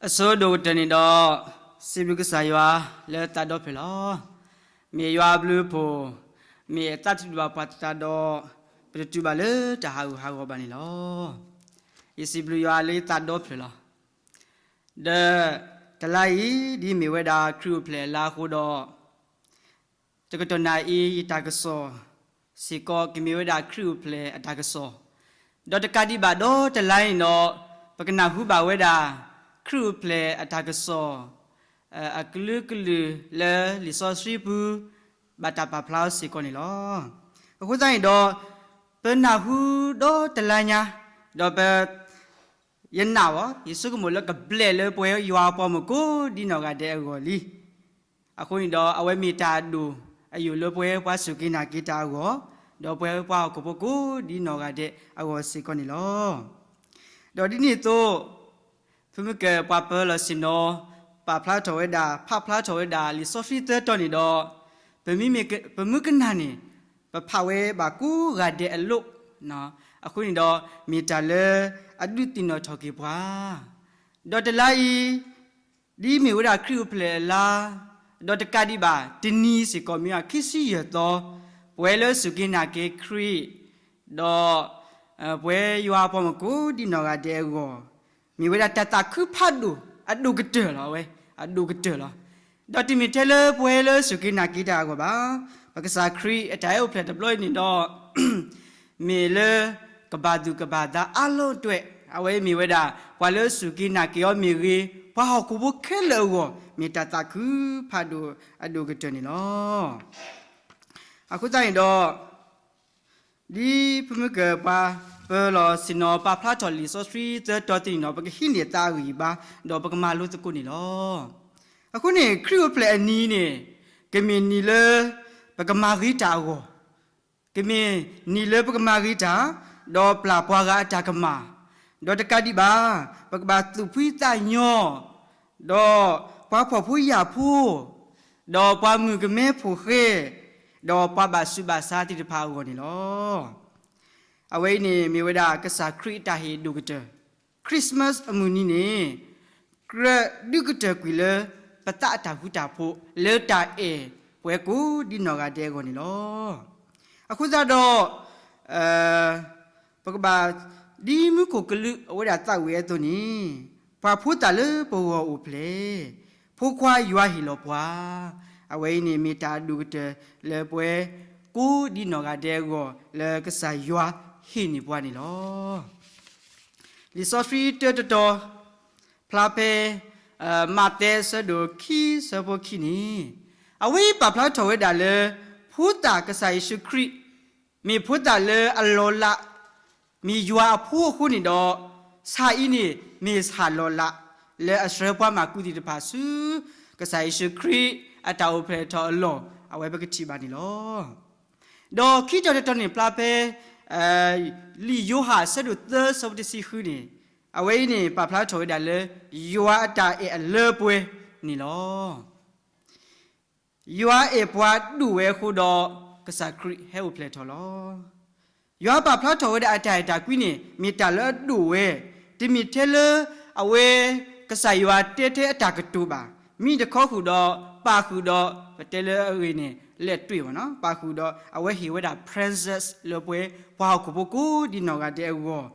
အဆိဒိၣ်ကတၢၢ်န့ၣ်ဒီး, စံးဘျုးကစၢ်ယွၤလၢသးဒီဖျၢၣ်လီၤ. မ့ၢ်ယွၤအဘျုးအဖှိၣ်, မ့ၢ်အသးတဒူၣ်ဘၣ်ပှၤသတးဒီး, ပတတုၤဘၣ်လၢတၢ်ဟးဂူာ်ဟးဂီၤဘၣ်န့ၣ်လီၤ. ယစံးဘျုးယွၤလၢယသးဒီဖျၢၣ်လီၤ. ဒီးတလါအံၤ ဒ်မ့ၢ်ဝဲဒၣ်ခရံာ်အိၣ်ဖျဲၣ်အလါအဃိဒီး, တကတီၢ်နၣ်အံၤ ယတၢ်ကစီၣ်စ့ၢ်ကီး ကမ့ၢ်ဝဲဒၣ်ခရံာ်အိၣ်ဖျဲၣ်အတၢ်ကစီၣ်, ဒီးတကးဒံးဘၣ်ဒီးတလါအံၤဒီး, ပကနၢ်ဟူဘၣ်ဝဲဒၣ် ခရံာ်အိၣ်ဖျဲၣ်အတၢ်ကစီၣ် အကလုာ်ကလုာ်လၢလံာ်စီဆှံပူၤ ဘၣ်တၢ်ပာ်ဖျါအီၤစ့ၢ်ကီးန့ၣ်လီၤ. အဃိသတးန့ၣ်ဒီး, ပနၢ်ဟူဒီးတလါညါ, ဒီးပ ယနာ်အီၤ, ယဆိကမိၣ်လၢကဘျဲၣ်လၢပဝဲယွၤအပှၤမုၣ်ကိးဒ်နီၢ်ဂၤဒဲးအဂီၢ်လံ. အဃိန့ၣ်ဒီး အဝဲမ့ၢ်တၢ်အဒိၣ်အယိာ်လၢပဝဲပှၤစူၢ်က့ၤနာ်က့ၤတၢ်အဂီၢ်, ဒီးပဝဲပှၤဟီၣ်ခိၣ်ဖိကိးဒ်နီၢ်ဂၤဒဲးအဂီၢ်စ့ၢ်ကီးန့ၣ်လီၤ. ဒီးဒ်န့ၣ်အသိး, ဖုမုၢ်ကၢၢ်ပှၤပၢလီၤဆ့ၣ်နီၤ, ပာ်ဖျါထီၣ်ဝဲဒၣ်, ဖးဖျါထီၣ်ဝဲဒၣ် လံာ်စီဆှံသၢတီၤန့ၣ်ဒီး, ပမ့ၢ်, ပမုၢ်ကနၣ်န့ၣ်, ပဖးဝဲဘၣ်ကိးဂၤဒဲးအလိၣ်, အဃိန့ၣ်ဒီး, မ့ၢ်တၢ်လၢအဒုးသ့ၣ်နီၣ်ထီၣ်က့ၤပှၤ, ဒီးတလါအံၤ ဒ်မ့ၢ်ဝဲဒၣ်ခရံာ်အိၣ်ဖျဲၣ်အလါ, ဒီးတကးဒံးဘၣ် တနံၤစ့ၢ်ကီးမ့ၢ်အခံဆံယဲၢ်သီ, ပဝဲလၢစူၢ်က့ၤနာ်က့ၤခရံာ်, ဒီး ပဝဲယွၤအပှၤမုၣ်ကိးဒ်နီၢ်ဂၤဒဲးအဂီၢ်, မ့ၢ်ဝဲဒၣ်တၢ်သးခုဖးဒိၣ်အဒိၣ်ကတၢၢ်လီၤဝဲ, အဒိၣ်ကတၢၢ်လီၤ. ဒီးတမ့ၢ်ထဲလၢပဝဲလၢစူၢ်က့ၤနာ်က့ၤတၢ်အဂီၢ်ဘၣ်, ပကစၢ်ခရံာ်အတၢ်ဟဲအိၣ်ဖျဲၣ်တဘျီအံၤန့ၣ်ဒီး မ့ၢ်လၢကဘၣ်သူၣ်ကဘၣ်သးအါလီၤတွဲ, အဝဲမ့ၢ်ဝဲဒၣ် ပှၤလၢစူၢ်က့ၤနာ်က့ၤအီၤမ့ၢ်ဂ့ၤ, ပှၤဟီၣ်ခိၣ်ဖိခဲလၢာ်အဂီၢ် မ့ၢ်တၢ်သးခုဖးဒိၣ်အဒိၣ်ကတၢၢ်န့ၣ်လီၤ. အဃိသတးန့ၣ်ဒီး, ဒ်ဖုမုၢ်ကၢၢ်ပှၤပၢလီၤဆ့ၣ်နီၤပာ်ဖျါထီၣ်လံာ်စီဆှံသၢတီၤသ့ၣ်န့ၣ်ဒီး ပကဟံးန့ၢ်သးအဂံၢ်အဘါ, ဒီးပကမၤလိသကိးန့ၣ်လီၤ. အဃိန့ၣ် ခရံာ်အိၣ်ဖျဲၣ်အနံၤန့ၣ်, ကမ့ၢ်နံၤလၢပကမၤဂ့ၤတၢ်အဂီၢ်, ကမ့ၢ်နံၤလၢပကမၤဂ့ၤတၢ်, ဒီးပျၢ်ပှၤဂၤအတၢ်ကမၣ်, ဒီးတကးဒံးဘၣ်, ပကဘၣ်သူၣ်ဖှံသးညီ, ဒီးပှၤဖှီၣ်ဖိယာ်ဖိ, ဒီးပှၤမုၣ်ကမဲဖိဃဲ, ဒီးပှၤဘၣ်ဆူးဘၣ်ဆါသ့ၣ်တဖၣ်အဂီၢ်န့ၣ်လီၤ. အဝဲအံၤန့ၣ်မ့ၢ်ဝဲဒၣ်ကစၢ်ခရံာ်အတၢ်ဟ့ၣ်အဒိၣ်ကတၢၢ်, Christmas အမုၢ်နံၤန့ၣ်, ကြၢးဒုးကတၢၢ်ကွံာ်လၢ ပသးအတၢ်ဃူတၢ်ဖိး လၢတၢ်အဲၣ်ပှၤကိးဒ်နီၢ်ဂၤဒဲးအဂီၢ်န့ၣ်လီၤ. အဃိသတးဒီး ပကဘၣ်ဒ်မူခိၣ်ကလူးအဝဲဒၣ်သးဝံၣ်အသိးန့ၣ်, ပှၤဖိသၣ်လၢပဂီၢ်အိၣ်ဖျဲၣ်, ဖိခွါယွၤဟ့ၣ်လီၤပှၤ, အဝဲအံၤန့ၣ်မ့ၢ်တၢ်အဒိၣ်ကတၢၢ်လၢပဝဲကိးဒ်နီၢ်ဂၤဒဲးအဂီၢ် လၢကစၢ်ယွၤဟ့ၣ်န့ၢ်ပှၤန့ၣ်လီၤ. လံာ်စီဆှံတၢတတီၤ ဖျါဖဲ မးသဲအဆၢဒိၣ်ခံဆၢဖိခံန့ၣ်, အဝဲအံၤပာ်ဖျါထီၣ်ဝဲဒၣ်လၢ ဖိသၣ်ကစၢ်ယ့ၣ်ၡူးခရံာ် မ့ၢ်ဖိသၣ်လၢအလီၤလး, မ့ၢ်ယွၤအဖိအဃိန့ၣ်ဒီး, ဆၣ်အံၤန့ၣ်မ့ၢ်ဆၣ်လီၤလး လၢအဆှၢပှၤမၢကူသ့ၣ်တဖၣ်ဆူ ကစၢ်ယ့ၣ်ၡူးခရံာ်အတၢ်အိၣ်ဖျဲၣ်ထီၣ်အလီၢ် အဝဲပကထံၣ်ဘၣ်န့ၣ်လီၤ. ဒီးခံတီၤတတီၤန့ၣ်ဖျါဖဲ လံာ်ယိၤဟၣ်အဆၢဒိၣ်သၢဆၢဖိတဆံဃုန့ၣ်, အဝဲအံၤန့ၣ်ပာ်ဖျါထီၣ်ဝဲဒၣ်လၢ ယွၤအတၢ်အဲၣ်အလၢပှဲၤန့ၣ်လီၤ. ယွၤအဲၣ်ပှၤဒိၣ်ဝဲအဃိဒီး ကစၢ်ခရံာ်ဟဲအိၣ်ဖျဲၣ်ထီၣ်လီၤ. ယွၤပာ်ဖျါထီၣ်ဝဲဒၣ်အတၢ်အဲၣ်တၢ်ကွံန့ၣ် မ့ၢ်တၢ်လၢအဒိၣ်ဝဲ, တမ့ၢ်ထဲလၢအဝဲ ကစၢ်ယွၤတဲထဲအတၢ်ကတိၤဘၣ်, မ့ၢ်တခီဃုာ်ဒီး ပာ်ဃုာ်ဒီး ပတဲလၢအဂ့ၢ်န့ၣ် လဲၤတွ့ၢ်ဘၣ်နီၤ, ပာ်ဃုာ်ဒီး အဝဲဟ့ၣ်ဝဲဒၣ် present လၢပှဲၤ ပှၤဟီၣ်ခိၣ်ဖိကိးဒ်နီၢ်ဂၤဒဲးအဂီၢ်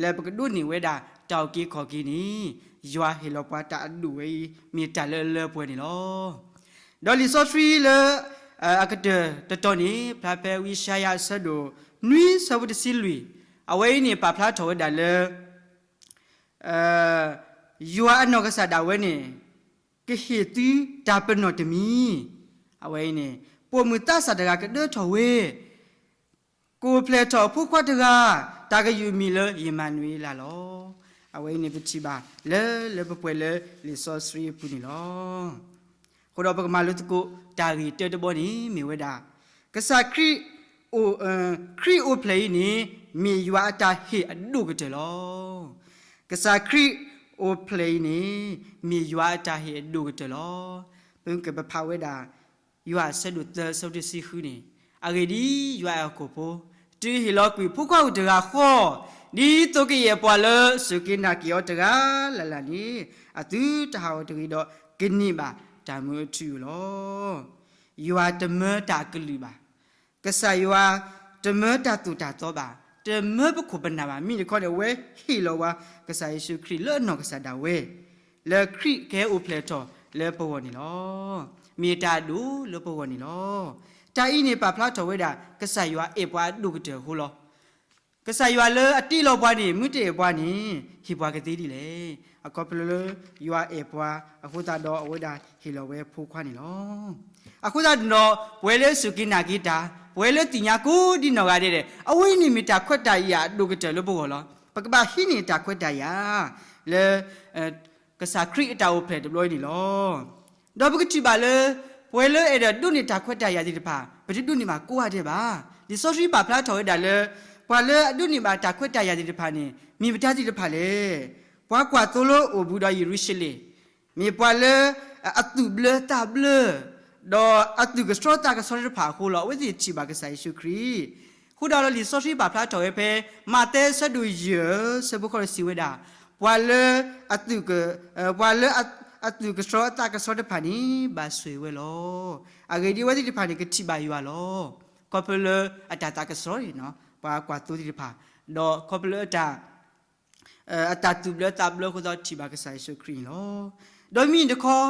လၢပကဒိးန့ၢ်ဝဲဒၣ်တၢ်အုၣ်က့ၤခီၣ်က့ၤန့ၣ် ယွၤဟ့ၣ်လီၤပှၤတၢ်အဒိၣ်ဝဲအံၤ မ့ၢ်တၢ်လၢအလၢပှဲၤန့ၣ်လီၤ. ဒီးလံာ်စီဆှံလၢ အကတၢၢ်တတီၤန့ၣ် ဖျါဖဲဝံယၡါယၤအဆၢဒိၣ်နွံဆၢဖိတဆံလွံၢ်, အဝဲအံၤန့ၣ် ပာ်ဖျါထီၣ်ဝဲဒၣ်လၢ ယွၤအနီၢ်ကစၢ်ဒၣ်ဝဲန့ၣ် ကဟ့ၣ်သုတၢ်ပနီၣ်တမံၤ, အဝဲအံၤန့ၣ် ပိာ်မုၣ်သးစၢ်တဂၤကဒၢထီၣ်ဝဲ ကအိၣ်ဖျဲၣ်ထီၣ်အဖိခွါတဂၤ, တၢ်ကယုၢ်အမံၤလၢယမၤနူၤအ့လးလီၤ. အဝဲအံၤန့ၣ် ပထံၣ်ဘၣ်လၢ လၢပပှဲၤလၢလံာ်စီဆှံအပူၤန့ၣ်လီၤ. အဃိဒီးပကမၤလိသကိးတၢ်ဂ့ၢ်တၢတဘီန့ၣ် မ့ၢ်ဝဲဒၣ် ကစၢ်ခရံာ် ခရံာ်အိၣ်ဖျဲၣ်အံၤန့ၣ် မ့ၢ်ယွၤအတၢ်ဟ့ၣ်အဒိၣ်ကတၢၢ်လီၤ. ကစၢ်ခရံာ်အိၣ်ဖျဲၣ်အံၤန့ၣ် မ့ၢ်ယွၤအတၢ်ဟ့ၣ်အဒိၣ်ကတၢၢ်လီၤ. ပကပဖးဝဲဒၣ် ယိၤဟၣ်အဆၢဒိၣ်သၢ အဆၢဖိတဆံဃုန့ၣ်, အဂ့ၢ်ဒ်အံၤ, ယွၤအဲၣ်ဟီၣ်ခိၣ်ဖိ, တုၤအဟ့ၣ်လီၤကွံာ်အဖိခွါဧိၤတဂၤဃီ, ဒ်သိးကယဲၢ်ပှၤလၢစူၢ်က့ၤနာ်က့ၤအီၤတဂၤလၢ်လၢ်န့ၣ် အသုတဟးဂီၤတဂ့ၤဒီး ကန့ၢ်ဘၣ်တၢ်မူအထူအယိာ်လီၤ. ယွၤတမၢတၢ်ကလုၢ်ဘၣ်. ကစၢ်ယွၤတမၢတၢ်သိၣ်တၢ်သီဘၣ်, တမၢပခိၣ်ပနၢ်ဘၣ်. မ့ၢ်တခီန့ၣ် အဝဲဟ့ၣ်လီၤဝဲကစၢ်ယ့ၣ်ၡူးခရံာ်လၢအနီၢ်ကစၢ်ဒၣ်ဝဲ, လၢခရံာ်ကဟဲအိၣ်ဖျဲၣ်ထီၣ်လၢပဂီၢ်န့ၣ်လီၤ. မ့ၢ်တၢ်အဒိၣ်လၢပဂီၢ်န့ၣ်လီၤ. တၢ်အံၤန့ၣ် ပာ်ဖျါထီၣ်ဝဲဒၣ် ကစၢ်ယွၤအဲၣ်ပှၤအဒိၣ်ကတၢၢ်အဃိလီၤ. ကစၢ်ယွၤလၢအတ့လီၤပှၤန့ၣ် မ့ၢ်တအဲၣ်ပှၤန့ၣ် ဟ့ၣ်ပှၤကသ့ဒ်လဲၣ်. အခီဖျိလၢယွၤအဲၣ်ပှၤအဃိသတးဒီး အဝဲဒၣ်ဟ့ၣ်လီၤဝဲအဖိခွါန့ၣ်လီၤ. အဃိသတးဒီး ပဝဲလၢစူၢ်က့ၤနာ်က့ၤတၢ်, ပဝဲလၢသ့ၣ်ညါကိးဒ်နီၢ်ဂၤဒဲးဒဲး အဝဲန့ၣ်မ့ၢ်တၢ်ခွဲးတၢ်ယာ်အဒိၣ်ကတၢၢ်လၢပဂီၢ်လီၤ. ပကဘၣ်ဟံးန့ၢ်တၢ်ခွဲးတၢ်ယာ် လၢ ကစၢ်ခရံာ်အတၢ်အိၣ်ဖျဲၣ်တဘျီအံၤန့ၣ်လီၤ. ဒီးပကထံၣ်ဘၣ်လၢ ပဝဲလၢအဲၣ်ဒိးဒိးန့ၢ်တၢ်ခွဲးတၢ်ယာ်သ့ၣ်တဖၣ် ပတဒိးန့ၢ်ဘၣ်ကိးဂၤဒဲးဘၣ်. လံာ်စီဆှံပာ်ဖျါထီၣ်ဝဲဒၣ်လၢ ပှၤလၢအဒိးန့ၢ်ဘၣ်တၢ်ခွဲးတၢ်ယာ်သ့ၣ်တဖၣ်န့ၣ် မ့ၢ်ပတၢ်သ့ၣ်တဖၣ်လဲၣ်. ပှၤကွၢ်သိလၢအိၣ်ဘူးဒီးယရူၤၡလ့ၣ်, မ့ၢ်ပှၤလၢ အသူၣ်ဘျၢသးဘျၢ ဒီးအသူၣ်ကဆှီသးကဆှီသ့ၣ်တဖၣ်အဃိလီၤ. အဝဲသ့ၣ်ထံၣ်ဘၣ်ကစၢ်ယ့ၣ်ၡူးခရံာ် အဃိဒီးလံာ်စီဆှံပာ်ဖျါထီၣ်ဝဲဖဲ မးသဲအဆၢဒိၣ်ယဲၢ် အဆၢဖိဃိးန့ၣ်စံးဝဲဒၣ်, ပှၤလၢ အသူၣ်က ပှၤလၢ အသူၣ်ကဆှီအသးကဆှီတဖၣ်န့ၣ် ဘၣ်ဆိၣ်ဂ့ၤဝဲလီၤ. အဂ့ၢ်ဒ်အံၤ အဝဲသ့ၣ်တဖၣ်န့ၣ် ကထံၣ်ဘၣ်ယွၤလီၤ. ခီဖျိလၢအတၢ်သးကဆှီန့ၣ် ပှၤကွၢ်သိသ့ၣ်တဖၣ်, ဒီးခီဖျိလၢအတၢ် အတၢ်သူၣ်ဘျၢသးဘျၢအဃိသတး ထံၣ်ဘၣ်ကစၢ်ယ့ၣ်ၡူးခရံာ်န့ၣ်လီၤ. ဒီးမ့ၢ်တခီ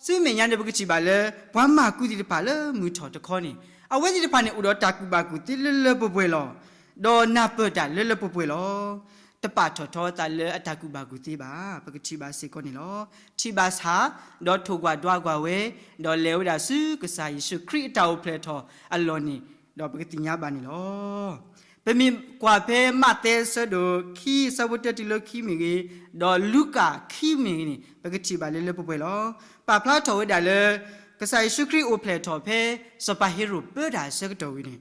ဆူမဲာ်ညါန့ၣ် ပကထံၣ်ဘၣ်လၢ ပှၤမၤကူသ့ၣ်တဖၣ်လၢမုၢ်ထီၣ်တခီန့ၣ် အဝဲသ့ၣ်တဖၣ်န့ၣ် အိၣ်ဒီးတၢ်ကူၣ်ဘၣ်ကူၣ်သ့လၢလၢပှဲၤပှဲၤလီၤ. ဒီးနၢ်ပၢၢ်တၢ်လၢလၢပှဲၤပှဲၤလီၤ. တပာ်ထီၣ်ထီအသးလၢအတၢ်ကူၣ်ဘၣ်ကူၣ်သ့ဘၣ်. ပကထံၣ်ဘၣ်စ့ၢ်ကီးန့ၣ်လီၤ. ထံၣ်ဘၣ်ဆၣ် ဒီးထိၣ်ကွၢ်ဒွးကွၢ်ဝဲ, ဒီးလဲၤဝဲဒၣ်ဆူကစၢ်ယ့ၣ်ၡူးခရံာ်အတၢ်အိၣ်ဖျဲၣ်ထီၣ်အလီၢ်န့ၣ်, ဒီးပကသ့ၣ်ညါဘၣ်န့ၣ်လီၤ. ပမ့ၢ်ကွၢ်ဖဲမးသဲအဆၢဒိၣ်ခံ အဆၢဖိတၢတုၤလၢခံမ့ၢ်ဂ့ၤ, ဒီးလူၤကၣ်ခံမ့ၢ်ဂ့ၤန့ၣ် ပကထံၣ်ဘၣ်လၢလၢပှဲၤပှဲၤလီၤ. ပာ်ဖျါထီၣ်ဝဲဒၣ်လၢ ကစၢ်ယ့ၣ်ၡူးခရံာ်အိၣ်ဖျဲၣ်ထီၣ်ဖဲ စီၤပၤဟ့ရိၣ်ပၢတၢ်အဆၢကတီၢ်ဝံၤန့ၣ်,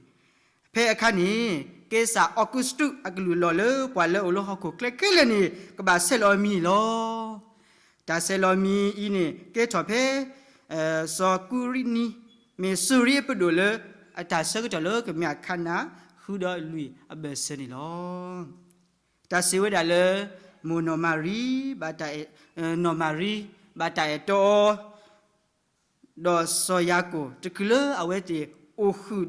ဖဲအခါန့ၣ် ကဲစၢ်အီကူစတူးအကလုၢ်လီၢ်လၢ ပှၤလၢအအိၣ်လၢဟီၣ်ခိၣ်ချၢခဲလၢာ်န့ၣ် ကဘၣ်ဆဲးလီၤအမံၤန့ၣ်လီၤ. တၢ်ဆဲးလီၤမံၤအံၤန့ၣ် ကဲထီၣ်ဖဲ စီၤကူရံနံ, မ့ၢ်စူၤရံအပဒိၣ်လၢ အတၢ်ဆၢကတီၢ်လၢကမ့ၢ်အခါနၢ် ဃုဒီးလွံၢ်အဘၢၣ်စၢၤန့ၣ်လီၤ. တၢ်စံးဝဲဒၣ်လၢ မိၢ်နီၢ်မၤရံ ဘၣ်တၢ်အဲၣ်, နီၢ်မၤရံ ဘၣ်တၢ်အဲၣ်တီအီၤ ဒီးစီၤယၤကိာ် တချုးလၢအဝဲသ့ၣ်အိၣ်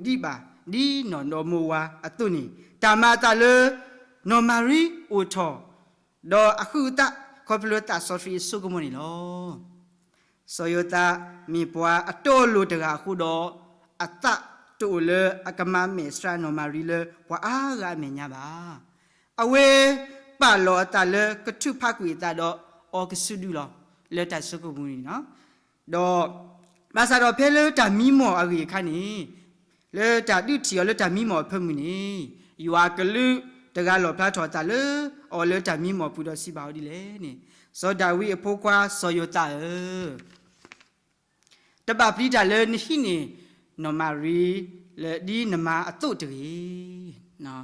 ဃုာ်ဒံးဘၣ် ဒ်နီၢ်ဒီးမိၢ်ဝၤအသိးန့ၣ်, တၢ်မၤအသးလၢ နီၢ်မၤရံအိၣ်ထီၣ် ဒီးအဃုအသး ခီဖျိလၢသးစီဆှံအစိကမီၤန့ၣ်လီၤ. စီၤယိၤသးမ့ၢ်ပှၤအတီအလိၤတဂၤအဃိဒီး အသးတအိၣ်လၢအကမၤမဲာ်ဆှးနီၢ်မၤရံလၢပှၤအါဂၤအမဲာ်ညါဘၣ်. အဝဲပာ်လီၤအသးလၢကထုးဖးကွံာ်အသးဒီးအီကဆူဒုလီၤ လၢတၢ်ဆိကမိၣ်န့ၣ်လီၤ. ဒီး ဘၣ်ဆၣ်ဒီးဖဲလၢတၢ်မံမီၢ်အဂ့ၢ်အခါန့ၣ်, လၢတၢ်ဒုးထံၣ်အီၤလၢတၢ်မံမီၢ်အဖၢမုၢ်န့ၣ်, ယွၤအကလူးတဂၤလီၣ်ဖျါထီၣ်အသးလၢအီၤလၢတၢ်မံမီၢ်ပူၤဒီးစံးဘၣ်အီၤဒ်လဲၣ်န့ၣ်, စီၤဒၤဝံးအဖိခွါစီၤယိၤသးဧၢ, တဘၣ်ပျံၤတၢ်လၢနဟံးန့ၢ်နီၢ်မၤရံ လၢဒ်နမါအသိးတဂ့ၤ.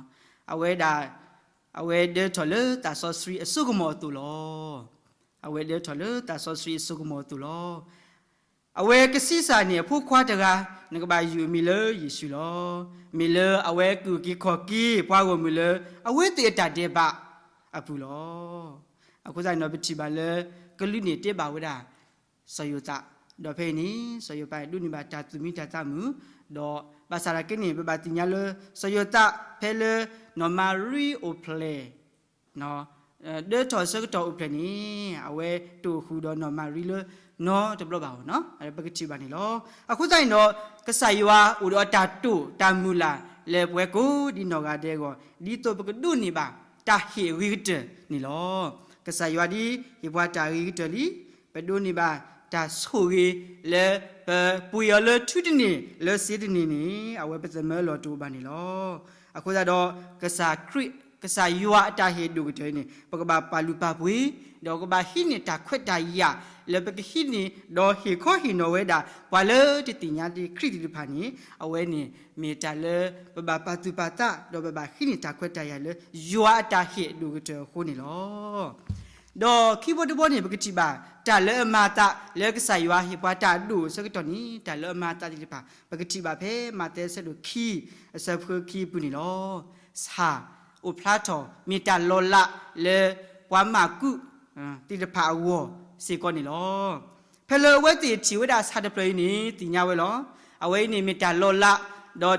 အဝဲဒၣ် အဝဲဒၢထီၣ်လၢသးစီဆှံအစိကမီၤအသိးလီၤ. အဝဲဒၢထီၣ်လၢသးစီဆှံအစိကမီၤအသိးလီၤ. အဝဲကဆံးစၢ်န့ၢ်အဖိခွါတဂၤ, နကဘၣ်ယုၢ်အမံၤလၢယ့ၣ်ၡူးလီၤ. မ့ၢ်လၢအဝဲကအိၣ်က့ၤခီၣ်က့ၤပှၤဂီၢ်မုၢ်လၢ အဝဲသ့ၣ်အတၢ်ဒဲးဘးအပူၤလီၤ. အဃိသတးန့ၣ်ဒီး ပထံၣ်ဘၣ်လၢ ကလူးန့ၣ်တဲဘၣ်ဝဲဒၣ် စီၤယိၤသး, ဒီးဖဲအံၤန့ၣ် စီၤယိၤသးန့ၣ် ဒိးန့ၢ်ဘၣ်တၢ်သူၣ်မံတၢ်သးမုာ်, ဒီးဘၣ်ဆၣ်သနာ်က့န့ၣ် ပဘၣ်သ့ၣ်ညါလၢ စီၤယိၤသး ဖဲလၢနီၢ်မၤရံအိၣ်ဖျဲၣ် ဒၢထီၣ်အဆၢကတီၢ်အိၣ်ဖျဲၣ်န့ၣ် အဝဲတအိၣ်ဃုာ်ဒီးနီၢ်မၤရံလၢနီတဘျီဘၣ်အီၤ, ပကထံၣ်ဘၣ်န့ၣ်လီၤ. အဃိသတးန့ၣ်ဒီး ကစၢ်ယွၤအိၣ်ဒီးတၢ်တိာ်တၢ်မုၢ်လၢ်လၢပှၤကိးဒ်နီၢ်ဂၤဒဲးအဂီၢ် ဒ်သိးပကဒိးန့ၢ်ဘၣ်တၢ်ဟ့ၣ်အဂ့ၤကတၢၢ်န့ၣ်လီၤ. ကစၢ်ယွၤဒ်ဟ့ၣ်ပှၤတၢ်အဂ့ၤကတၢၢ်လံ, ပဒိးန့ၢ်ဘၣ်တၢ်ဆိၣ်ဂ့ၤလၢပပှ့ၤအီၤလၢထူတန့ၢ်လၢစ့တန့ၢ်န့ၣ် အဝဲပသမၢလီၤတအိၣ်ဘၣ်န့ၣ်လီၤ. အဃိသတးဒီး ကစၢ်ခရံာ် ကစၢ်ယွၤအတၢ်ဟ့ၣ်အဒိၣ်ကတၢၢ်န့ၣ် ပကဘၣ်ပာ်လုၢ်ပာ်ပှ့ၤ, ဒီးကဘၣ်ဟံးန့ၢ်တၢ်ခွဲးတၢ်ယာ် လၢပကဟံးန့ၢ် ဒီးဟ့ၣ်ခီဟ့ၣ်နီၤဝဲဒၣ် ပှၤလၢတသ့ၣ်ညါတ့ၢ်ခရံာ်သ့ၣ်တဖၣ်န့ၣ် အဝဲန့ၣ်မ့ၢ်တၢ်လၢပဘၣ်ပာ်သူၣ်ပာ်သး ဒီးပဘၣ်ဟံးန့ၢ်တၢ်ခွဲးတၢ်ယာ်လၢ ယွၤအတၢ်ဟ့ၣ်အဒိၣ်ကတၢၢ်အဃိန့ၣ်လီၤ. ဒီးခံဘီတဘီန့ၣ် ပကထံၣ်ဘၣ် တၢ်လၢအမၤအသးလၢကစၢ်ယွၤဟ့ၣ်ပှၤတၢ်အဒိၣ်အဆၢကတီၢ်န့ၣ် တၢ်လၢအမၤအသးသ့ၣ်တဖၣ် ပကထံၣ်ဘၣ်ဖဲမးသဲအဆၢဒိၣ်ခံ အဆၢဖိခံအပူၤန့ၣ်လီၤ. ဆၣ်, အိၣ်ဖျါထီၣ် မ့ၢ်တၢ်လီၤလးလၢ ပှၤမၢကူးသ့ၣ်တဖၣ်အဂီၢ်စ့ၢ်ကီးန့ၣ်လီၤ. ဖဲလၢအဝဲသ့ၣ်ထံၣ်ဝဲဒၣ်ဆၣ်တဖျၢၣ်အံၤန့ၣ် သ့ၣ်ညါဝဲလီၤ. အဝဲအံၤန့ၣ်မ့ၢ်တၢ်လီၤလး,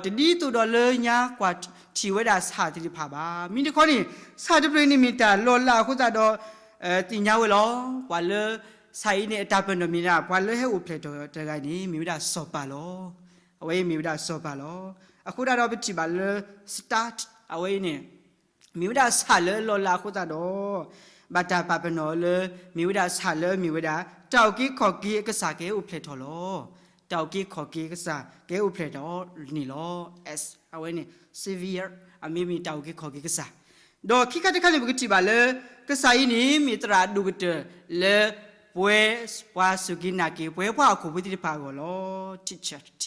ဒီးတဒ်သိးဒီးလၢညါကွၢ်ထံၣ်ဝဲဒၣ်ဆၣ်သ့ၣ်တဖၣ်ဘၣ်. မ့ၢ်တခီန့ၣ် ဆၣ်တဖျၢၣ်အံၤန့ၣ်မ့ၢ်တၢ်လီၤလးအဃိသတးဒီး သ့ၣ်ညါဝဲလီၤ. ပှၤလၢ ဆၣ်အံၤန့ၣ် အတၢ်ပနီၣ်မ့ၢ်ဒၣ် ပှၤလၢဟဲအိၣ်ဖျဲၣ်ထီၣ်တဂၤအံၤန့ၣ် မ့ၢ်ဝဲဒၣ်စီၤပၤလီၤ. အဝဲအံၤမ့ၢ်ဝဲဒၣ်စီၤပၤလီၤ. အဃိသတးဒီးပထံၣ်ဘၣ်လၢ start အဝဲအံၤန့ၣ် မ့ၢ်ဝဲဒၣ်ဆၣ်လၢလီၤလးအဃိသတးဒီး ဘၣ်တၢ်ပာ်ပနီၣ်အီၤလၢ မ့ၢ်ဝဲဒၣ်ဆၣ်လၢမ့ၢ်ဝဲဒၣ် တၢ်အုၣ်က့ၤခီၣ်က့ၤအကစၢ်ကဟဲအိၣ်ဖျဲၣ်ထီၣ်လီၤ. တၢ်အုၣ်က့ၤခီၣ်က့ၤအကစၢ်ကဟဲအိၣ်ဖျဲၣ်ထီၣ်န့ၣ်လီၤ. S အဝဲန့ၣ် Savior အမ့ၢ်မ့ၢ်တၢ်အုၣ်က့ၤခီၣ်က့ၤကစၢ် ဒီးခံခါတခါန့ၣ် ပကထံၣ်ဘၣ်လၢ ကစၢ်အံၤန့ၣ် မ့ၢ်သရၣ်ဒိၣ်ကတၢၢ်လၢ ပှၤစူၢ်က့ၤနာ်က့ၤ ပှၤပှၤဟီၣ်ခိၣ်ဖိသ့ၣ်တဖၣ်အဂီၢ်လီၤ. Teacher T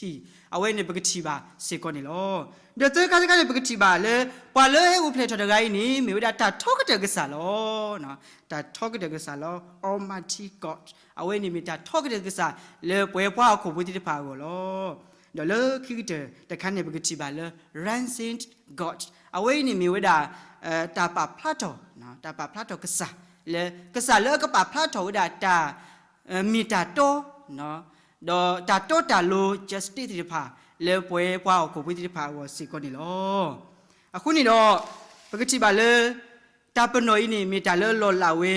အဝဲန့ၣ်ပကထံၣ်ဘၣ်စ့ၢ်ကီးန့ၣ်လီၤ. ဒီးသၢခါတခါန့ၣ် ပကထံၣ်ဘၣ်လၢ ပှၤလၢဟဲအိၣ်ဖျဲၣ်ထီၣ်တဂၤအံၤန့ၣ် မ့ၢ်ဝဲဒၣ်တၢ်ထီကတၢၢ်ကစၢ်လီၤ. တၢ်ထီကတၢၢ်ကစၢ်လီၤ. Almighty God အဝဲန့ၣ်မ့ၢ်တၢ်ထီကတၢၢ်ကစၢ်လၢပှၤပှၤဟီၣ်ခိၣ်ဖိသ့ၣ်တဖၣ်အဂီၢ်လီၤ. ဒီးလၢခံကတၢၢ်တခါန့ၣ် ပကထံၣ်ဘၣ်လၢ ransomed God အဝဲအံၤန့ၣ်မ့ၢ်ဝဲဒၣ် တၢ်ပာ်ဖျါထီၣ် တၢ်ပာ်ဖျါထီၣ်ကစၢ် လၢ ကစၢ်လၢအကပာ်ဖျါထီၣ်ဝဲဒၣ်တၢ် မ့ၢ်တၢ်တီ ဒီးတၢ်တီတၢ်လိၤ justice သ့ၣ်တဖၣ် လၢပှၤပှၤဟီၣ်ခိၣ်ဖိသ့ၣ်တဖၣ်အဂီၢ်စ့ၢ်ကီးန့ၣ်လီၤ. အဃိန့ၣ်ဒီး ပကထံၣ်ဘၣ်လၢ တၢ်ပနီၣ်အံၤန့ၣ် မ့ၢ်တၢ်လၢလီၤလးဝဲ,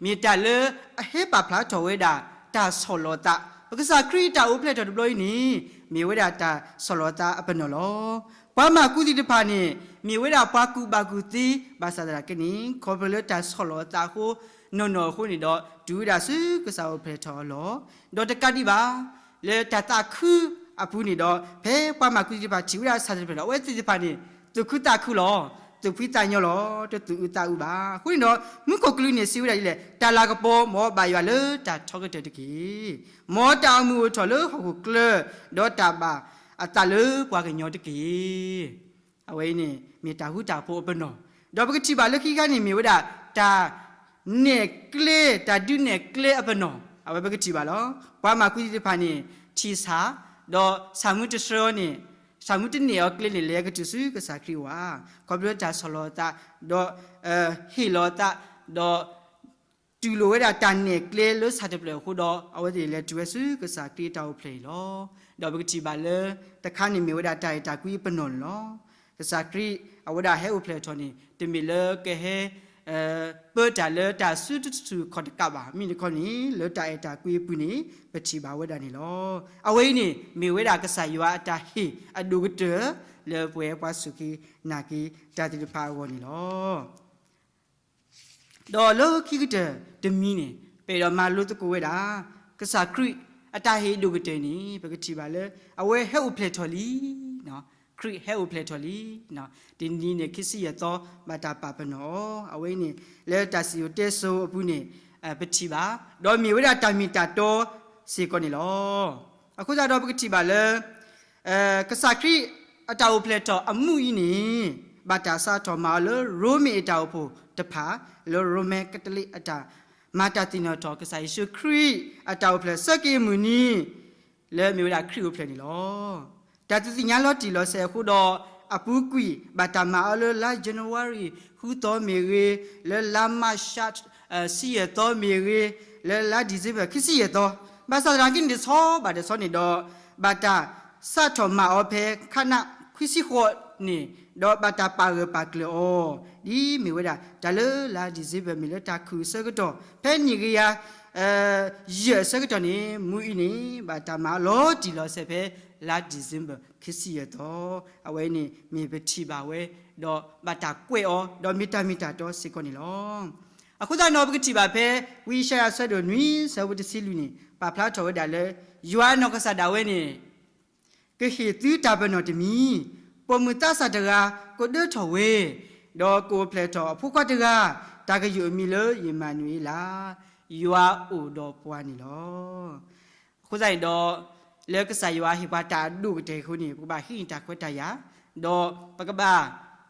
မ့ၢ်တၢ်လၢအဟဲပာ်ဖျါထီၣ်ဝဲဒၣ် တၢ်ဆီၣ်လီၤသး, ပကစၢ်ခရံာ်အတၢ်အိၣ်ဖျဲၣ်ထီၣ်တဘျီအံၤန့ၣ် မ့ၢ်ဝဲဒၣ်တၢ်ဆီၣ်လီၤသးအပနီၣ်လီၤ. ပှၤမၢကူးသ့ၣ်တဖၣ်န့ၣ် မ့ၢ်ဝဲဒၣ်ပှၤကူၣ်ဘၣ်ကူၣ်သ့ ဘၣ်ဆၣ်သနာ်က့န့ၣ် ခီဖျိလၢတၢ်ဆီၣ်လီၤအသးအဃိ နီၢ်နီၢ်အဃိန့ၣ်ဒီး တုၤဝဲဒၣ်ဆူကစၢ်အိၣ်ဖျဲၣ်ထီၣ်အလီၢ်, ဒီးတကးဒံးဘၣ် လၢတၢ်သးခုအပူၤန့ၣ်ဒီး ဖဲပှၤမၢကူးသ့ၣ်တဖၣ်ထံၣ်ဝဲဒၣ်ဆၣ်တဖျၢၣ်ဒီး အဝဲသ့ၣ်တဖၣ်န့ၣ် သူၣ်ခုသးခုလီၤ, သူၣ်ဖှံသးညီလီၤ, တသူၣ်အုးသးအုးဘၣ်. အဃိန့ၣ်ဒီး မူခိၣ်ကလူးန့ၣ်စံးဝဲဒၣ်ဒ်လဲၣ်, တၢ်လၤကပီၤ မ်အဘၣ်ယွၤလၢတၢ်ထီကတၢၢ်တက့ၢ်. မ်တၢ်အိၣ်မူအိၣ်ထီၣ်လၢဟီၣ်ခိၣ်ချၢ, ဒီးတၢ်ဘၣ်အသးလၢပှၤကညီတက့ၢ်. အဝဲအံၤန့ၣ် မ့ၢ်တၢ်ဃူတၢ်ဖိးအပနီၣ်, ဒီးပကထံၣ်ဘၣ်လၢခံခါန့ၣ် မ့ၢ်ဝဲဒၣ် တၢ်နဲၣ်ကျဲ, တၢ်ဒုးနဲၣ်ကျဲအပနီၣ်, အဝဲပကထံၣ်ဘၣ်လီၤ. ပှၤမၢကူးသ့ၣ်တဖၣ်န့ၣ် ထံၣ်ဆၣ်, ဒီးဆၣ်မူတဆှၢအီၤန့ၣ်, ဆၣ်မူတနဲၣ်အီၤကျဲန့ၣ် လဲၤကတုၤဆူကစၢ်ခရံာ်အအိၣ်ဧါ, ခီဖျိတၢ်ဆီၣ်လီၤအသး, ဒီး ဟ့ၣ်လီၤအသး, ဒီး တူၢ်လိာ်ဝဲဒၣ်တၢ်နဲၣ်ကျဲလၢဆၣ်တဖျၢၣ်အဃိဒီး အဝဲသ့ၣ်လဲၤတုၤဝဲဆူကစၢ်ခရံာ်အတၢ်အိၣ်ဖျဲၣ်အံၤလီၤ. ဒီးပကထံၣ်ဘၣ်လၢ တခါန့ၣ်မ့ၢ်ဝဲဒၣ်တၢ်အဲၣ်တၢ်ကွံအပနီၣ်န့ၣ်လီၤ. ကစၢ်ခရံာ်အဝဲဒၣ်ဟဲအိၣ်ဖျဲၣ်ထီၣ်န့ၣ် တမ့ၢ်လၢကဟဲ ပၢတၢ်လၢတၢ်စုတထူၣ်ခီၣ်တကးဘၣ်, မ့ၢ်တခီန့ၣ် လၢတၢ်အဲၣ်တၢ်ကွံအပူၤန့ၣ် ပထံၣ်ဘၣ်ဝဲဒၣ်န့ၣ်လီၤ. အဝဲအံၤန့ၣ် မ့ၢ်ဝဲဒၣ်ကစၢ်ယွၤအတၢ်ဟ့ၣ်အဒိၣ်ကတၢၢ် လၢပှၤပှၤစူၢ်က့ၤနာ်က့ၤတၢ်သ့ၣ်တဖၣ်အဂီၢ်န့ၣ်လီၤ. ဒီးလၢခံကတၢၢ်တမံၤန့ၣ် ပအဲၣ်ဒိးမၤလိသကိးဝဲဒၣ် ကစၢ်ခရံာ်အတၢ်ဟ့ၣ်အဒိၣ်ကတၢၢ်န့ၣ် ပကထံၣ်ဘၣ်လၢ အဝဲဟဲအိၣ်ဖျဲၣ်ထီၣ်လံ, ခရံာ်ဟဲအိၣ်ဖျဲၣ်ထီၣ်လံ, တနံၤန့ၣ်ခံဆံယဲၢ်သီ ဘၣ်တၢ်ပာ်ပနီၣ်အီၤ, အဝဲအံၤန့ၣ် လၢတၢ်စံၣ်စိၤတဲစိၤအပူၤန့ၣ် ပထံၣ်ဘၣ်, ဒီးမ့ၢ်ဝဲဒၣ်တၢ်မ့ၢ်တၢ်တီစ့ၢ်ကီးန့ၣ်လီၤ. အဃိသတးဒီးပကထံၣ်ဘၣ်လၢ ကစၢ်ခရံာ်အတၢ်အိၣ်ဖျဲၣ်ထီၣ်အမူးအံၤန့ၣ် ဘၣ်တၢ်စးထီၣ်မၤအီၤလၢရိမ့ၤအတၢ်အိၣ်ဖှိၣ်တဖၣ်, လၢရိမ့ၤကတလံးအတၢ်မၤတၢ်သ့ၣ်နီၣ်ထီၣ် ကစၢ်ယ့ၣ်ၡူးခရံာ်အတၢ်အိၣ်ဖျဲၣ်ဆၢက့ၤအမုၢ်နံၤ လၢမ့ၢ်ဝဲဒၣ်ခရံာ်အိၣ်ဖျဲၣ်န့ၣ်လီၤ. တၢ်တသ့ၣ်ညါလီၤတံၢ်လီၤဆဲးအဃိဒီး အပူၤကွံာ် ဘၣ်တၢ်မၤအီၤလၢလါ January ဃုသီမ့ၢ်ဂ့ၤ, လၢလါ March ဆံယဲၢ်သီမ့ၢ်ဂ့ၤ, လၢလါ December ခံဆံယဲၢ်သီ, ဘၣ်ဆၣ်သနာ်က့န့ၣ် တဆီဘၣ်တဆီန့ၣ်ဒီး ဘၣ်တၢ်စးထီၣ်မၤအီၤဖဲခါနးခွံဆံဃိးန့ၣ်, ဒီးဘၣ်တၢ်ပာ်ဂၢၢ်ပာ်ကျၢၤအီၤ, ဒ်မ့ၢ်ဝဲဒၣ် တၢ်လၢလါ December မ့ၢ်လၢတၢ်ခုၣ်အဆၢကတီၢ်, ဖဲနံၣ်ကယၤ ယဲၢ်အဆၢကတီၢ်န့ၣ် မူးအံၤန့ၣ် ဘၣ်တၢ်မၤအီၤလီၤတံၢ်လီၤဆဲးဖဲ လါ December ခံဆံယဲၢ်သီ, အဝဲန့ၣ်မ့ၢ်ပထံၣ်ဘၣ်ဝဲ, ဒီးဘၣ်တၢ်ကွဲးအီၤ ဒီးမ့ၢ်တၢ်မ့ၢ်တၢ်တီစ့ၢ်ကီးန့ၣ်လီၤ. အဃိသတးဒီး ပကထံၣ်ဘၣ်ဖဲ ဝံယၡါယၤအဆၢဒိၣ်နွံ ဆၢဖိတဆံလွံၢ်န့ၣ် ပာ်ဖျါထီၣ်ဝဲဒၣ်လၢ ယွၤအနီၢ်ကစၢ်ဒၣ်ဝဲန့ၣ် ကဟ့ၣ်သုတၢ်ပနီၣ်တမံၤ, ပိာ်မုၣ်သးစၢ်တဂၤကဒၢထီၣ်ဝဲ, ဒီးကအိၣ်ဖျဲၣ်ထီၣ်အဖိခွါတဂၤ, တၢ်ကယုၢ်အမံၤလၢယမၤနူၤအ့လး, ယွၤအိၣ်ဒီးပှၤန့ၣ်လီၤ. အဃိသတးန့ၣ်ဒီး လၢကစၢ်ယွၤဟ့ၣ်ပှၤတၢ်အဒိၣ်ကတၢၢ်အဃိန့ၣ် ပကဘၣ်ဟံးန့ၢ်တၢ်ခွဲးတၢ်ယာ်, ဒီးပကဘၣ်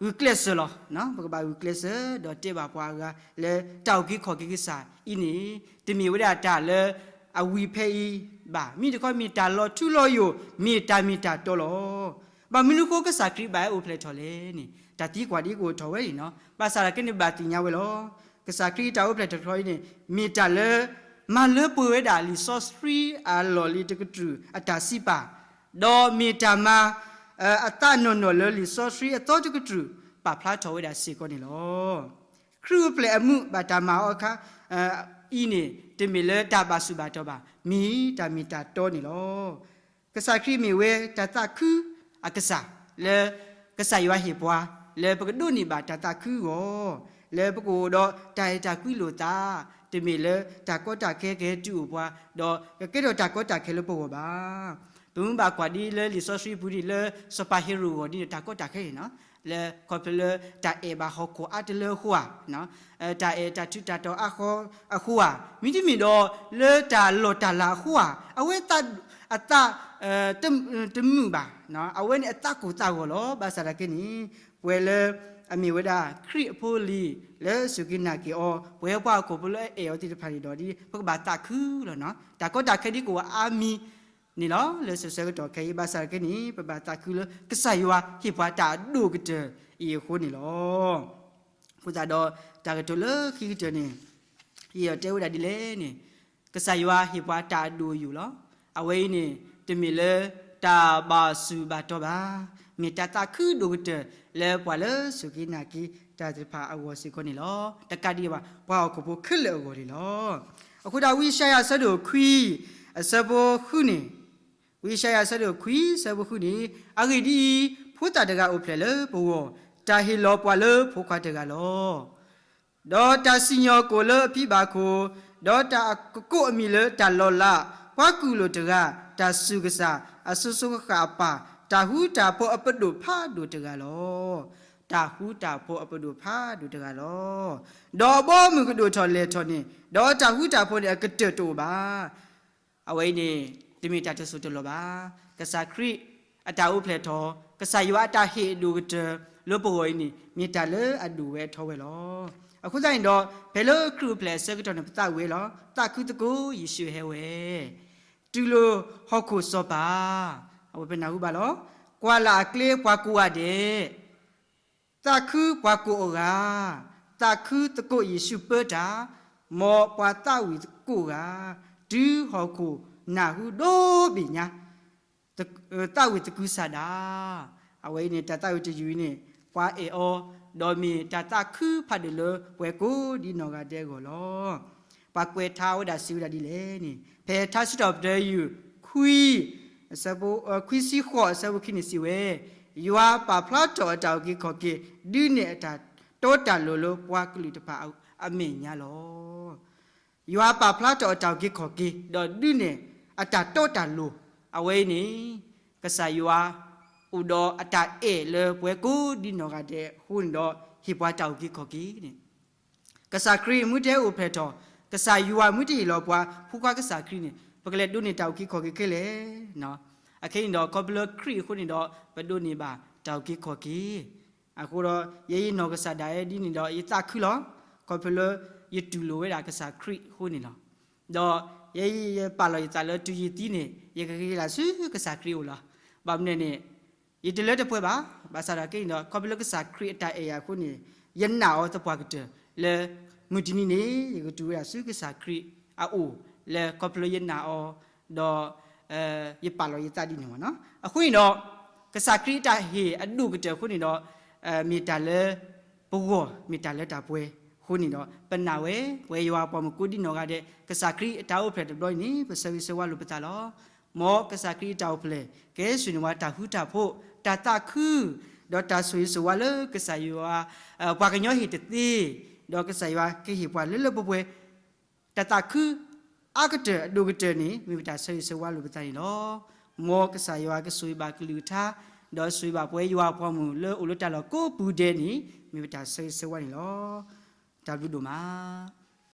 ဂုာ်ကျဲးစၢးလီၤ. ပကဘၣ်ဂုာ်ကျဲးစၢး ဒီးတဲဘၣ်ပှၤအဂၤလၢတၢ်အုၣ်က့ၤခီၣ်က့ၤကစၢ်အံၤန့ၣ် တမ့ၢ်ဝဲဒၣ်တၢ်လၢအဝံၤဖဲအံၤဘၣ်. မ့ၢ်တခီမ့ၢ်တၢ်လီၤထူလီၤယိာ်, မ့ၢ်တၢ်မ့ၢ်တၢ်တီလီၤ. ဘၣ်မနုၤဃိကစၢ်ခရံာ်ဘၣ်ဟဲအိၣ်ဖျဲၣ်ထီၣ်လဲၣ်န့ၣ် တၢ်သံကွၢ်ဒ်ကအိၣ်ထီၣ်ဝဲန့ၣ်လီၤ. ဘၣ်ဆၣ်သနာ်က့န့ၣ် ဘၣ်သ့ၣ်ညါဝဲလီၤ. ကစၢ်ခရံာ်တၢ်အိၣ်ဖျဲၣ်ထီၣ်တခီအံၤန့ၣ် မ့ၢ်တၢ်လၢ မၤလၢပှဲၤဝဲဒၣ်လံာ်စီဆှံအလီၢ်လံၤတကတြူၢ်အတၢ်စံးပာ်, ဒီးမ့ၢ်တၢ်မၤ အသးနီၢ်နီၢ်လၢလံာ်စီဆှံအသီတကတြူၢ် ပာ်ဖျါထီၣ်ဝဲဒၣ်စ့ၢ်ကီးန့ၣ်လီၤ. ခရံာ်အိၣ်ဖျဲၣ်အမုာ်ဘၣ်တၢ်မၤအီၤအခါ အံၤန့ၣ် တမ့ၢ်လၢတၢ်ဘၣ်ဆူးဘၣ်တီၢ်ဘၣ်, မ့ၢ်တၢ်မ့ၢ်တၢ်တီန့ၣ်လီၤ. ကစၢ်ခရံာ်မ့ၢ်ဝဲတၢ်သးခုအကစၢ်လၢ ကစၢ်ယွၤဟ့ၣ်ပှၤ လၢပကဒိးန့ၢ်ဘၣ်တၢ်သးခုအဂီၢ်, လၢပကအိၣ်ဒီးတၢ်အဲၣ်တၢ်ကွံလိာ်သး, တမ့ၢ်လၢတၢ်ကီတၢ်ခဲကဟဲတုၤအိၣ်ပှၤ ဒီးကကဲထီၣ်တၢ်ကီတၢ်ခဲလၢပဂီၢ်ဘၣ်. ပမ့ၢ်ဘၣ်ကွၢ်ဒ်လၢလံာ်စီဆှံပူၤန့ၣ် လၢစီၤပၤဟ့ၤရိာ်အဂီၢ်ဒ်န့ၣ် တၢ်ကီတၢ်ခဲန့ၣ်လီၤ. လၢခီဖျိလၢတၢ်အဲၣ်ဘၣ်ဟီၣ်ခိၣ်အါတလၢအဃိဧါ, တၢ်အဲၣ်တၢ်ထူးတၢ်တီၤအဃိဧါ, မ့တမ့ၢ်ဒီးလၢတၢ်လီၢ်တၢ်လၤအဃိဧါ, အဝဲအသး အသး တမုာ်ဘၣ်, အဝဲန့ၣ်အသးကိၢ်သးဂီၤလီၤ. ဘၣ်ဆၣ်သနာ်က့န့ၣ် ပှၤလၢအမ့ၢ်ဝဲဒၣ်ခရံာ်အဖိအလံၤ လၢစူၢ်က့ၤနာ်က့ၤအီၤ ပှၤပှၤဟီၣ်ခိၣ်ဖိလၢအအဲၣ်အီၤသ့ၣ်တဖၣ်န့ၣ်ဒီး ပကဘၣ်သးခုလီၤ. တၢ်ကီတၢ်ခဲဒ်ကအိၣ်အါမံၤန့ၣ်လီၤ. လၢဆၢကတီၢ်ခဲအံၤ ဘၣ်ဆၣ်သနာ်က့န့ၣ် ပဘၣ်သးခုလၢကစၢ်ယွၤဟ့ၣ်ပှၤတၢ်အဒိၣ်ကတၢၢ်အံၤအဃိန့ၣ်လီၤ. အဃိသတးဒီး တၢ်ကတိၤလၢခံကတၢၢ်န့ၣ် ယအဲၣ်ဒိးတဲဝဲဒၣ်ဒ်လဲၣ်န့ၣ် ကစၢ်ယွၤဟ့ၣ်ပှၤတၢ်အဒိၣ်အယိာ်လီၤ. အဝဲအံၤန့ၣ် တမ့ၢ်လၢတၢ်ဘၣ်ဆူးဘၣ်တီၢ်ဘၣ်, မ့ၢ်တၢ်သးခုဒိၣ်ကတၢၢ်လၢပှၤလၢစူၢ်က့ၤနာ်က့ၤတၢ်သ့ၣ်တဖၣ်အဂီၢ်စ့ၢ်ကီးန့ၣ်လီၤ. တကးဒံးဘၣ် ပှၤဟီၣ်ခိၣ်ဖိခဲလၢာ်အဂီၢ်န့ၣ်လီၤ. အဃိဒီး ဝံယၡါယၤအဆၢဒိၣ်ခွံ အဆၢဖိဃုန့ၣ်, ဝံယၡါယၤအဆၢဒိၣ်ခွံ အဆၢဖိဃုန့ၣ်, အဂ့ၢ်ဒ်အံၤ, ဖိသၣ်တဂၤအိၣ်ဖျဲၣ်လၢပဂီၢ်, တၢ်ဟ့ၣ်လီၤပှၤလၢဖိခွါတဂၤလီၤ. ဒီးတၢ်စံၣ်ညီၣ်ကွီၢ်လၢအဖံဘၣ်ခိၣ်, ဒီးတၢ်ကကိးအမံၤလၢတၢ်လီၤလး, ပှၤကူၣ်လိာ်တဂၤ, တၢ်ဆူးကစၢ်, အစိၤစိၤဃၣ်ဃၣ်အပၢ်, တၢ်ဃူတၢ်ဖိးအပဒိၣ်ဖးဒိၣ်တဂၤလီၤ. တၢ်ဃူတၢ်ဖိးအပဒိၣ်ဖးဒိၣ်တဂၤလီၤ. ဒီးအဘီအမုၢ်ကဒိၣ်ထီၣ်လဲၢ်ထီၣ်န့ၣ်, ဒီးတၢ်ဃူတၢ်ဖိးန့ၣ်အကတၢၢ်တအိၣ်ဘၣ်. အဝဲအံၤန့ၣ် တမ့ၢ်တၢ်တစိၢ်တလီၢ်ဘၣ်. ကစၢ်ခရံာ်အတၢ်အိၣ်ဖျဲၣ်ထီၣ်, ကစၢ်ယွၤအတၢ်ဟ့ၣ်အဒိၣ်ကတၢၢ်လၢပဂီၢ်အံၤန့ၣ် မ့ၢ်တၢ်လၢအဒိၣ်ဝဲထီဝဲလီၤ. အဃိသတးန့ၣ်ဒီး ဖဲလၢခရံာ်အိၣ်ဖျဲၣ်အဆၢကတီၢ်န့ၣ် ပသးဝံၣ်ဝဲလီၤ. သးခုသကိး ယ့ၣ်ၡူးဟဲဝဲ, တူၢ်လိာ်ဟီၣ်ခိၣ်စီၤပၤ, အဝဲပနၢ်ဟူဘၣ်လီၤ. ကွၢ်လၢ်အကျဲပှၤကိးဂၤဒဲး သးခုပှၤကိးအဂၤ, သးခုသကိးယ့ၣ်ၡူးပၢတၢ်, မ်ပှၤသးဝံၣ်သကိးဂၤ, တုၤဟီၣ်ခိၣ်နၢ်ဟူဒီဘ့ၣ်ညါ, သးဝံၣ်သကုၤဆးဒး. အဝဲအံၤန့ၣ် တၢ်သးဝံၣ်တယုၢ်အံၤန့ၣ် ပှၤအဲၣ်အီၤ, ဒီးမ့ၢ်တၢ်သးခုဖးဒိၣ်လၢပှၤကိးဒ်နီၢ်ဂၤဒဲးအဂီၢ်လီၤ. ပှၤကွဲးထါဝဲဒၣ်စံးဝဲဒၣ်ဒ်လဲၣ်န့ၣ် ဖဲထါစံးထီၣ်ပတြၢၤယုၢ် ခွံ အဆၢဖိ ခွံဆံဃိး အဆၢဖိခံန့ၣ်စံးဝဲ, ယွၤပာ်ဖျါထီၣ်အတၢ်အုၣ်က့ၤခီၣ်က့ၤ ဒုးနဲၣ်အတၢ်တီတၢ်လိၤလၢပှၤကလုာ်တဖၣ်အမဲာ်ညါလီၤ. ယွၤပာ်ဖျါထီၣ်အတၢ်အုၣ်က့ၤခီၣ်က့ၤ ဒီးဒုးနဲၣ်အတၢ်တီတၢ်လိၤ, အဝဲအံၤန့ၣ် ကစၢ်ယွၤအိၣ်ဒီးအတၢ်အဲၣ်လၢပှၤကိးဒ်နီၢ်ဂၤဒဲးအဃိန့ၣ်ဒီး ဟ့ၣ်ပှၤတၢ်အုၣ်က့ၤခီၣ်က့ၤန့ၣ် ကစၢ်ခရံာ်မ့ၢ်တအိၣ်ဖျဲၣ်ထီၣ်, ကစၢ်ယွၤမ့ၢ်တဟ့ၣ်လီၤပှၤ ဖိခွါကစၢ်ခရံာ်န့ၣ် ပကလဲၤဒိးန့ၢ်တၢ်အုၣ်က့ၤခီၣ်က့ၤခဲလၢာ်. အခဲအံၤန့ၣ်ဒီး ခီဖျိလၢခရံာ်အဃိန့ၣ်ဒီး ပဒိးန့ၢ်ဘၣ်တၢ်အုၣ်က့ၤခီၣ်က့ၤ. အဃိဒီး ယဲယနီၢ်ကစၢ်ဒၣ်ဝဲဒ်န့ၣ်ဒီး ယသးခုလီၤ. ခီဖျိလၢယတူၢ်လိာ်ဝဲဒၣ်ကစၢ်ခရံာ်အဃိန့ၣ်လီၤ. ဒီးယဲယပာ်လီၤယသးလၢတုၤယသံန့ၣ် ယကက့ၤလၢ်ဆူကစၢ်ခရံာ်အအိၣ်လီၤ. ဘၣ်မနုၤန့ၣ် ယတလၢတပှဲၤဘၣ်. ဘၣ်ဆၣ်ဒီးခဲအံၤဒီး ခီဖျိလၢကစၢ်ခရံာ်အတၢ်အဲၣ်ယၤအဃိန့ၣ် ယနာ်အီၤသပှၢ်ကတၢၢ်လၢ မုၢ်တနံၤန့ၣ် ယကတုၤဝဲဒၣ်ဆူကစၢ်ခရံာ်အအိၣ် လၢခီဖျိယနာ်အီၤ ဒီး ယပာ်လီၤယသးဒ်န့ၣ်မ့ၢ်နီၤ. အဃိန့ၣ်ဒီး ကစၢ်ခရံာ်အတၢ်ဟ့ၣ်အဒိၣ်ကတၢၢ်အဃိန့ၣ်ဒီး မ့ၢ်တၢ်လၢပဂီၢ် မ့ၢ်တၢ်လၢတၢ်ပှဲၤအဃိန့ၣ်ဒီး ပနာ်ဝဲ ပဝဲယွၤပှၤမုၣ်ကိးဒ်နီၢ်ဂၤဒဲး ကစၢ်ခရံာ်အတၢ်အိၣ်ဖျဲၣ်တဘျီအံၤန့ၣ် ပဆၢဂ့ၤဆၢဝါလိာ်ပသးလီၤ. မ်ကစၢ်ခရံာ်အတၢ်အိၣ်ဖျဲၣ် ကဟဲဆူၣ်န့ၢ်ဝဲတၢ်ဃူတၢ်ဖိး တၢ်သးခု ဒီးတၢ်ဆိၣ်ဂ့ၤဆိၣ်ဝါလၢကစၢ်ယွၤ ပှၤကညီဟ့ၣ်တသ့ ဒီးကစၢ်ယွၤကဟ့ၣ်ပှၤလၢလၢပှဲၤပှဲၤ တၢ်သးခု အါကတၢၢ်အဒိၣ်ကတၢၢ်န့ၣ် မ့ၢ်ပတၢ်ဆၢဂ့ၤဆၢဝါလိာ်ပသးန့ၣ်လီၤ. မ်ကစၢ်ယွၤကဆိၣ်ဂ့ၤဘၣ်ကလုၢ်ကထါ ဒီးဆိၣ်ဂ့ၤဘၣ်ပဝဲယွၤအပှၤမုၣ်လၢအိၣ်လၢတၢ်လီၢ်ကိးပူၤဒဲးန့ၣ် မ့ၢ်ပတၢ်ဆၢဂ့ၤဆၢဝါန့ၣ်လီၤ. တၢ်ဘျုးဒိၣ်မး.